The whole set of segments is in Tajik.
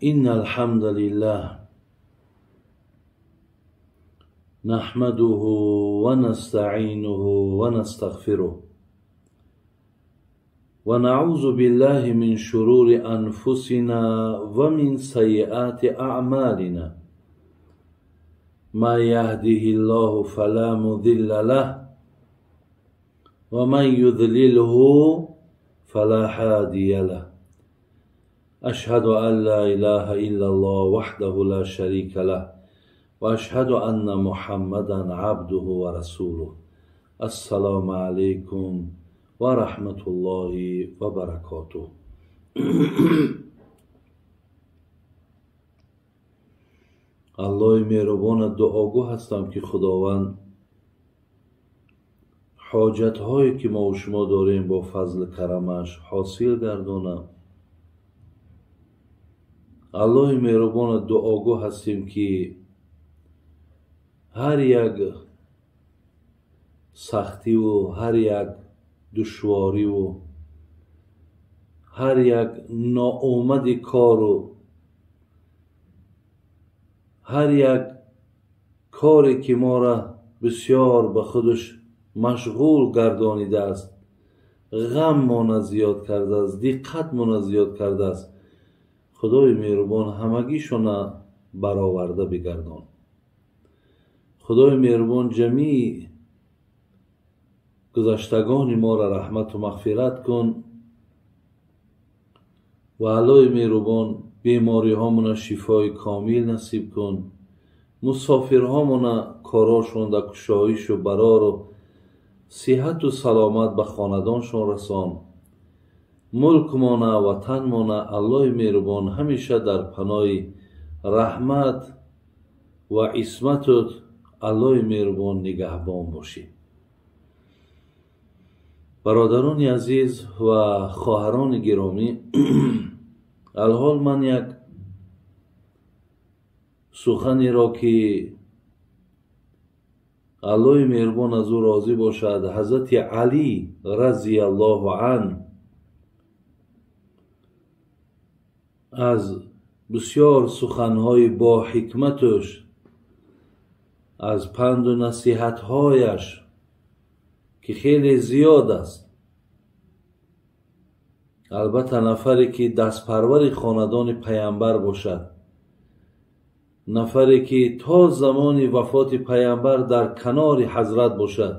إن الحمد لله نحمده ونستعينه ونستغفره ونعوذ بالله من شرور أنفسنا ومن سيئات أعمالنا ما يهده الله فلا مضل له ومن يضلله فلا هادي له أشهد أن لا إله إلا الله وحده لا شريك له وأشهد أن محمدا عبده ورسوله السلام عليكم ورحمة الله وبركاته. Аллоҳи меҳрубона дуогӯ ҳастам, ки Худованд ҳоҷатҳое ки мо шумо дорем бо фазли карамаш ҳосил гардонад. Аллоҳи меҳрубона дуогӯ ҳастем, ки ҳар як сахтиву ҳар як душвориву ҳар як ноомади кору ҳар як коре ки моро бисёр ба худаш машғул гардонидааст, ғаммона зиёд кардааст, диққатмона зиёд кардааст, Худои меҳрубон ҳамагишона бароварда бигардон. Худои меҳрубон ҷамии гузаштагони моро раҳмату мағфират кун ва Аллоҳи меҳрубон бемориҳомона шифои комил насиб кун, мусофирҳомона корошон дар кушоишу барору сиҳату саломат ба хонадоншон расон. Мулкмона, ватанмона Аллоҳи меҳрубон ҳамеша дар паноҳи раҳмат ва исматут Аллоҳи меҳрубон нигаҳбон бошӣ. Бародарони азиз ва хоҳарони гиромӣ, алҳол ман як суханеро ки Аллоҳи меҳрубон аз ӯ розӣ бошад, ҳазрати Алӣ разияллоҳу ан аз бисёр суханҳои бо ҳикматаш, аз панду насиҳатҳояш ки хеле зиёд аст. Албатта нафаре ки дастпарвари хонадони паямбар бошад, нафаре ки то замони вафоти паямбар дар канори ҳазрат бошад,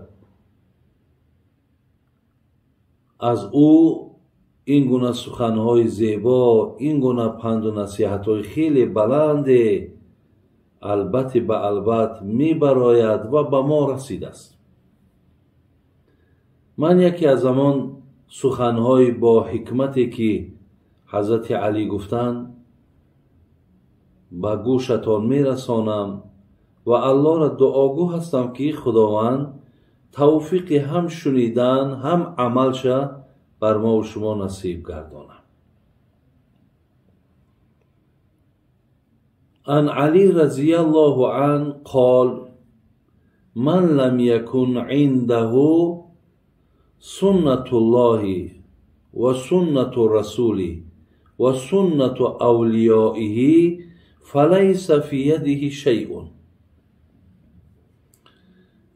аз ӯ ин гуна суханҳои зебо, ин гуна панду насиҳатҳои хеле баланде албатта ба албат мебарояд ва ба мо расидааст. Ман яке аз ҳамон суханҳои бо ҳикмате ки ҳазрати Алӣ гуфтанд ба гӯшатон мерасонам ва Аллоҳро дуогӯ ҳастам, ки Худованд тавфиқи ҳам шунидан ҳам амалша бар мо ва шумо насиб гардонад. Ан Алӣ разияллоҳу ан қол: ман лам якун индаҳу суннатуллоҳи ва суннату расули ва суннату авлиёиҳи фалайса фи ядиҳи шайъун.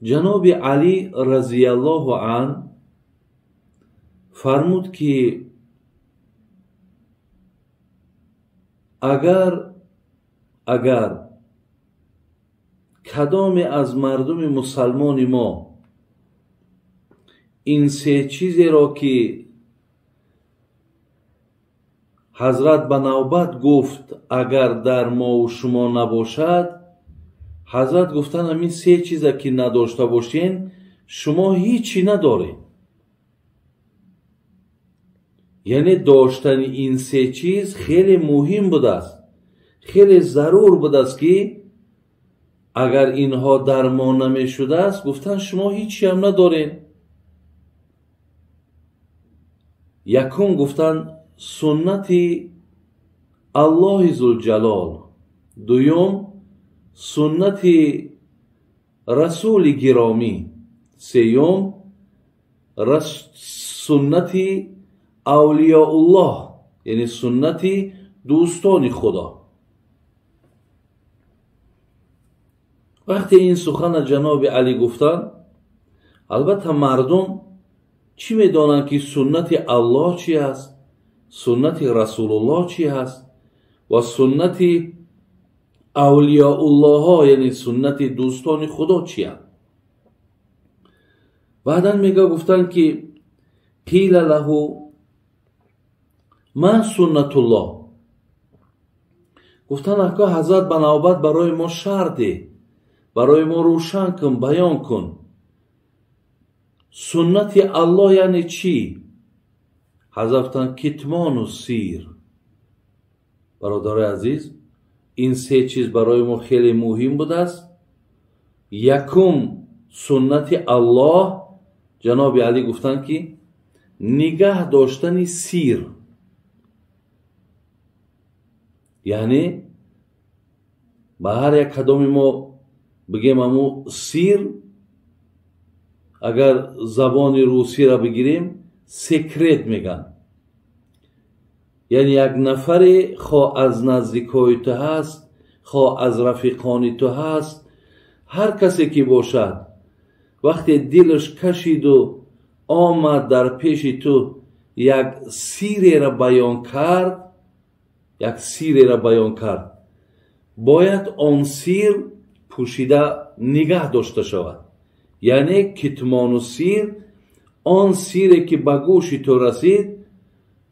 Ҷаноби Алӣ разияллоҳу ан фармуд, ки агар кадоме аз мардуми мусалмони мо ин се чизеро ки ҳазрат ба навбат гуфт, агар дар мову шумо набошад, ҳазрат гуфтанд ҳамин се чиза ки надошта бошен, шумо ҳичи надоред. Яъне доштани ин се чиз хеле муҳим будааст, хеле зарур будааст, ки агар инҳо дар мо намешудааст, гуфтанд шумо ҳичиам надоред. Якум гуфтанд суннати Аллоҳи Зулҷалол, дуюм суннати расули гиромӣ, сеюм суннати авлиёуллоҳ, яъне суннати дӯстони Худо. Вақте ин сухана ҷаноби Алӣ гуфтанд, албатта мардум чӣ медонанд ки суннати Аллоҳ чи аст, суннати Расулуллоҳ чи аст ва суннати авлиёуллоҳҳо, яъне суннати дӯстони Худо чи аст. Баъдан мега гуфтанд ки қила лаҳу ма суннатуллоҳ. Гуфтанд ака ҳазрат ба навбат барои мо шарҳ деҳ, барои мо рӯшан кун, баён кун. Суннати Аллоҳ яъне чӣ? Ҳазрат гуфтанд китмону сир. Бародарои азиз, ин се чиз барои мо хеле муҳим будааст. Якум суннати Аллоҳ, ҷаноби Алӣ гуфтанд ки нигаҳ доштани сир, яъне ба ҳар як кадоми мо бигем аму сир, агар забони русиро бигирем секрет меган. Яъне як нафаре хо аз наздикои ту ҳаст, хо аз рафиқони ту ҳаст, ҳар касе ки бошад, вақте дилаш кашиду омад дар пеши ту як сирера баён кард, як сирера баён кард, бояд он сир пӯшида нигаҳ дошта шавад. Яъне китмону сир, он сире ки ба гӯши ту расид,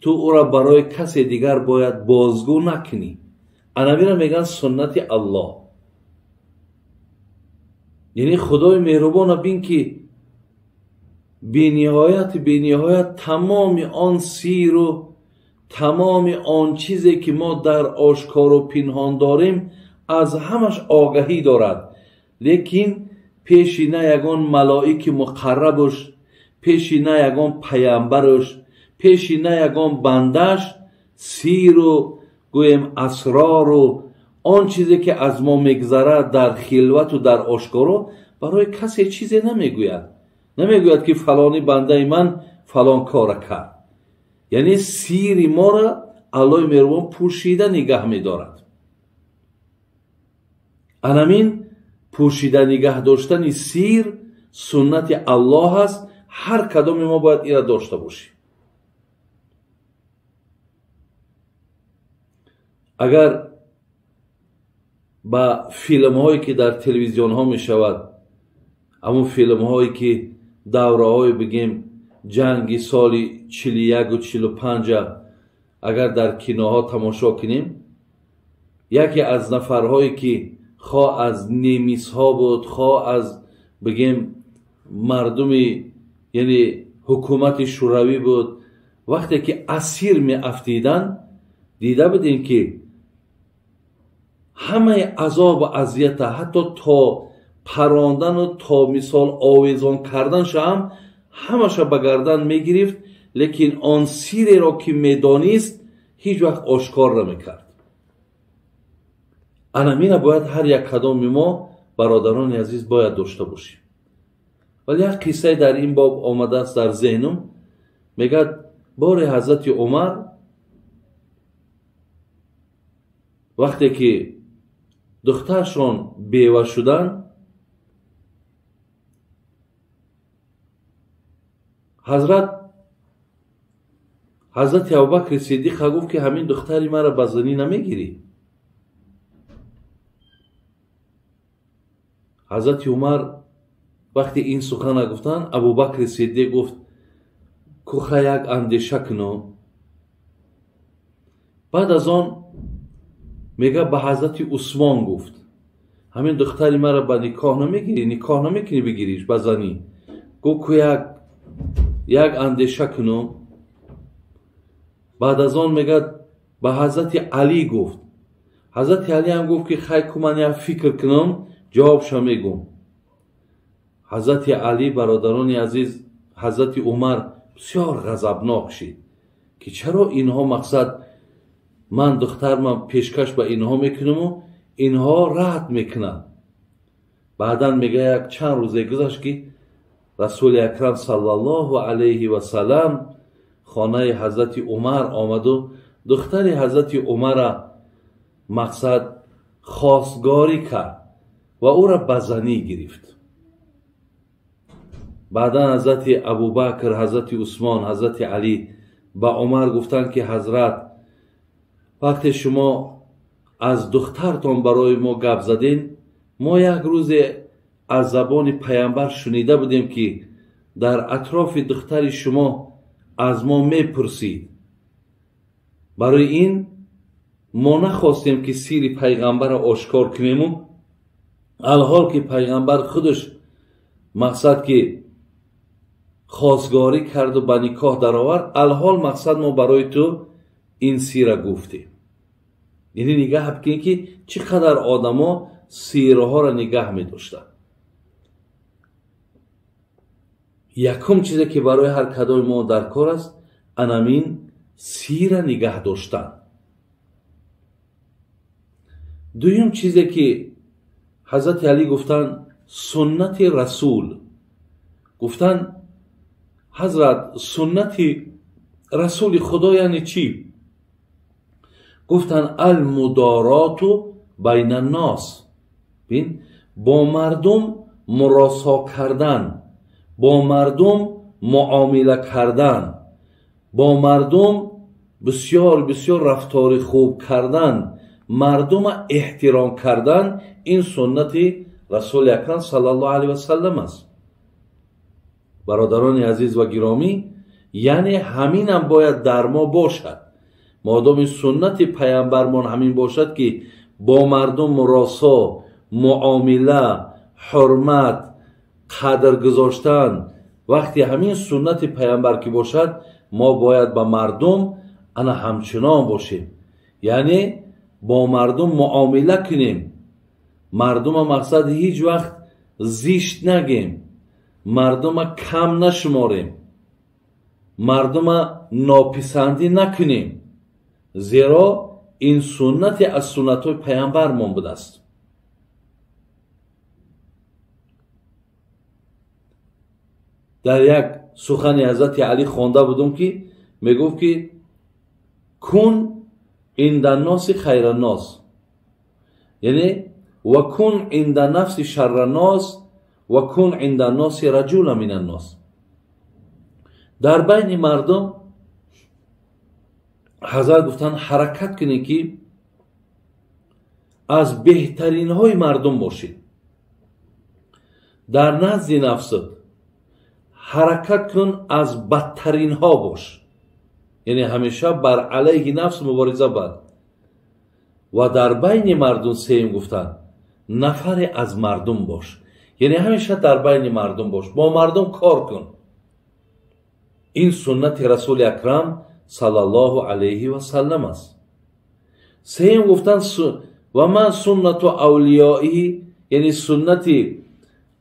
ту ӯро барои касе дигар бояд бозгӯ накунӣ. Анамира мегӯянд суннати Аллоҳ. Яъне Худои меҳрубона бин ки бениҳоят бениҳоят тамоми он сиру тамоми он чизе ки мо дар ошкору пинҳон дорем аз ҳамаш огаҳӣ дорад, лекин пеши на ягон малоики муқаррабуш, пеши на ягон паямбаруш, пеши на ягон бандаш сиру гӯем асрору он чизе ки аз мо мегзарад дар хилвату дар ошкоро барои касе чизе намегӯяд. Намегӯяд ки фалони бандаи ман фалон кора кард. Яъне сири моро Аллоҳи меҳрубон пӯшида нигаҳ медорад. Анамин пӯшида нигаҳ доштани сир суннати Аллоҳ аст. Ҳар кадоми мо бояд инро дошта бошем. Агар ба филмҳое ки дар телевизионҳо мешавад, ҳамун филмҳое ки давраҳое бигем ҷанги соли 41 45 агар дар киноҳо тамошо кунем, яке аз нафарҳое ки хо аз немисҳо буд, хо аз бигем мардуми яъне ҳукумати шӯравӣ буд, вақте ки асир меафтиданд, дида будем ки ҳамаи азобу азията ҳатто то парондану то мисол овезон карданша ҳам ҳамаша ба гардан мегирифт, лекин он сиреро ки медонист ҳеҷ вақт ошкор намекард. Анамина бояд ҳар як кадоми мо бародарони азиз бояд дошта бошем. Вале як қиссае дар ин боб омадааст дар зеҳнум. Мегӯяд бори ҳазрати Умар вақте ки духтаршон бева шуданд, ҳазрати Абубакри Сиддиқа гуфт ки ҳамин духтари маро ба занӣ намегирӣ. Ҳазрати Умар вақте ин сухана гуфтанд, Абубакри Сиддиқ гуфт куха як андеша куну. Баъд аз он мега ба ҳазрати Усмон гуфт ҳамин духтари маро ба никоҳ намегирӣ, никоҳ намекунӣ бигириш ба занӣ. Гуфт ку як андеша куну. Баъд аз он мегӯяд ба ҳазрати Алӣ гуфт. Ҳазрати Алӣ ҳам гуфт ки хай ку ман як фикр кунам, ҷавобша мегӯм. Ҳазрати Алӣ бародарони азиз, ҳазрати Умар бисёр ғазабнок шид ки чаро инҳо мақсад ман духтармам пешкаш ба инҳо мекунаму инҳо рад мекунанд. Баъдан мегӯяд як чанд рӯзе гузашт ки Расули Акрам саллаллоҳу алайҳи васаллам хонаи ҳазрати Умар омаду Духтари ҳазрати Умара мақсад хостгорӣ кард ва ӯра ба занӣ гирифт. Баъдан ҳазрати Абубакр, ҳазрати Усмон, ҳазрати Алӣ ба Умар гуфтанд, ки ҳазрат, вақте шумо аз духтартон барои мо гап задем, мо як рӯзе аз забони паямбар шунида будем, ки дар атрофи духтари шумо аз мо мепурсид. Барои ин мо нахостем, ки сири пайғамбарро ошкор кунему, алҳол ки пайғамбар худаш мақсад ки хостгорӣ карду ба никоҳ даровард, алҳол мақсад мо барои ту ин сирра гуфтем. Яъне нигаҳ бикунед, ки чӣ қадар одамо сирҳоро нигаҳ медоштанд. Якум чизе ки барои ҳар кадоми мо дар кор аст, анамин сирра нигаҳ доштан. Дуюм чизе ки ҳазрати Алӣ гуфтанд, суннати расул. Гуфтанд, ҳазрат, суннати расули худо яъне чӣ? Гуфтанд, алмудороту байна ннос. Бин, бо мардум муросо кардан, бо мардум муомила кардан, бо мардум бисёр бисёр рафтори хуб кардан, мардума эҳтиром кардан, ин суннати расули акрам саллаллоҳу алайҳи васаллам аст. Бародарони азиз ва гиромӣ, яъне ҳаминам бояд дар мо бошад. Модоми суннати паямбармон ҳамин бошад, ки бо мардум муросо, муомила, ҳурмат, қадр гузоштан, вақти ҳамин суннати паямбар ки бошад, мо бояд ба мардум ана ҳамчунон бошем. Яъне бо мардум муомила кунем, мардума мақсад ҳеҷ вақт зишт нагем, мардума кам нашуморем, мардума нописандӣ накунем, зеро ин суннате аз суннатҳои паямбармон будааст. Дар як сухани ҳазрати Алӣ хонда будум, ки мегуфт, ки кун инда носи хайраннос, яъне ва кун инда нафси шарраннос ва кун инда носи раҷула минаннос. Дар байни мардум ҳазрат гуфтанд, ҳаракат кунед, ки аз беҳтаринҳои мардум бошед. Дар назди нафсат ҳаракат кун, аз бадтаринҳо бош, яъне ҳамеша бар алайҳи нафс мубориза бар. Ва дар байни мардум сеюм гуфтанд, нафаре аз мардум бош, яъне ҳамеша дар байни мардум бош, бо мардум кор кун. Ин суннати расули акрам саллаллоҳу алайҳи васаллам аст. Сеюм гуфтанд, ва ман суннату авлиёиҳи, яъне суннати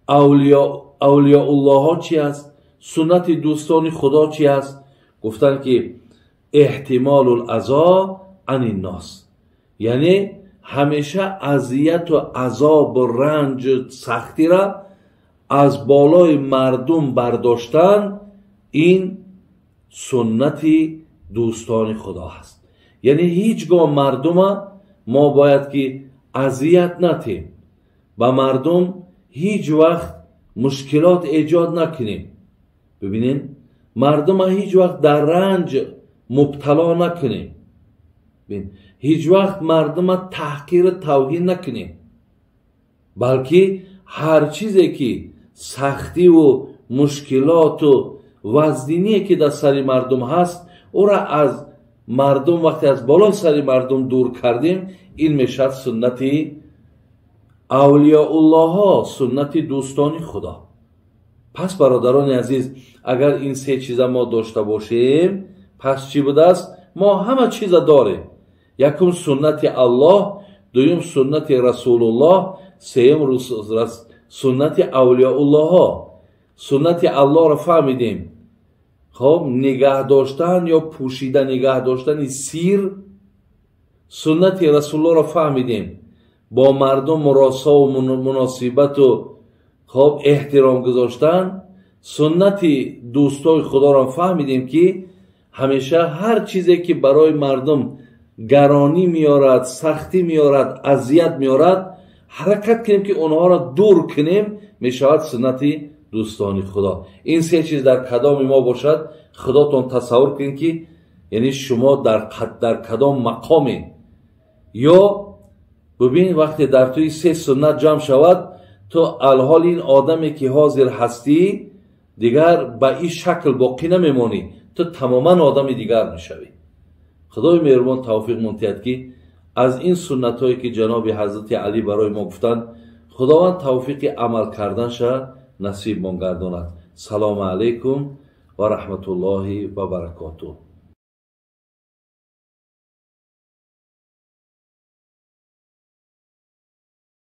авлиёуллоҳо чи аст, суннати дӯстони худо чи аст? Гуфтанд, ки эҳтимолу лазо ани ннос, яъне ҳамеша азияту азобу ранҷу сахтира аз болои мардум бардоштан, ин суннати дӯстони худо ҳаст. Яъне ҳеҷ гоҳ мардума мо бояд ки азият натем, ба мардум ҳеҷ вақт мушкилот эҷод накунем. Бибинед, мардума ҳеҷ вақт дар ранҷ мубтало накунем, ҳеҷ вақт мардума таҳқиру тавҳин накунем, балки ҳар чизе ки сахтиву мушкилоту вазниние ки дар сари мардум ҳаст, ӯра аз мардум вақте аз болои сари мардум дур кардем, ин мешавад суннати авлиёуллоҳо, суннати дӯстони худо. Пас бародарони азиз, агар ин се чиза мо дошта бошем, пас чӣ будааст? Мо ҳама чиза дорем. Якум суннати Аллоҳ, дуюм суннати Расулуллоҳ, сеюм суннати авлиёуллоҳо. Суннати Аллоҳро фаҳмидем. Хоб, нигаҳ доштан ё пӯшида нигаҳ доштани сир. Суннати Расулуллоҳро фаҳмидем. Бо мардум муросову муносибату хоб эҳтиром гузоштан. Суннати дӯстои худоро фаҳмидем, ки Ҳамеша ҳар чизе ки барои мардум гаронӣ меорад, сахтӣ меорад, азият меорад, ҳаракат кунем ки онҳоро дур кунем, мешавад суннати дӯстони Худо. Ин се чиз дар кадоми мо бошад, худотон тасаввур кунед ки яъне шумо дар кадом мақоме. Ё бибин, вақте дар тӯи се суннат ҷамъ шавад, ту алҳол ин одаме ки ҳозир ҳастӣ, дигар ба ин шакл боқӣ намемонӣ, ту тамоман одами дигар мешавӣ. Худои меҳрубон тавфиқ мунтиҳад ки аз ин суннатҳое ки ҷаноби ҳазрати Алӣ барои мо гуфтанд, Худованд тавфиқи амал карданша насибмон гардонад. Салому алайкум ва раҳматуллоҳи ва баракотуҳ.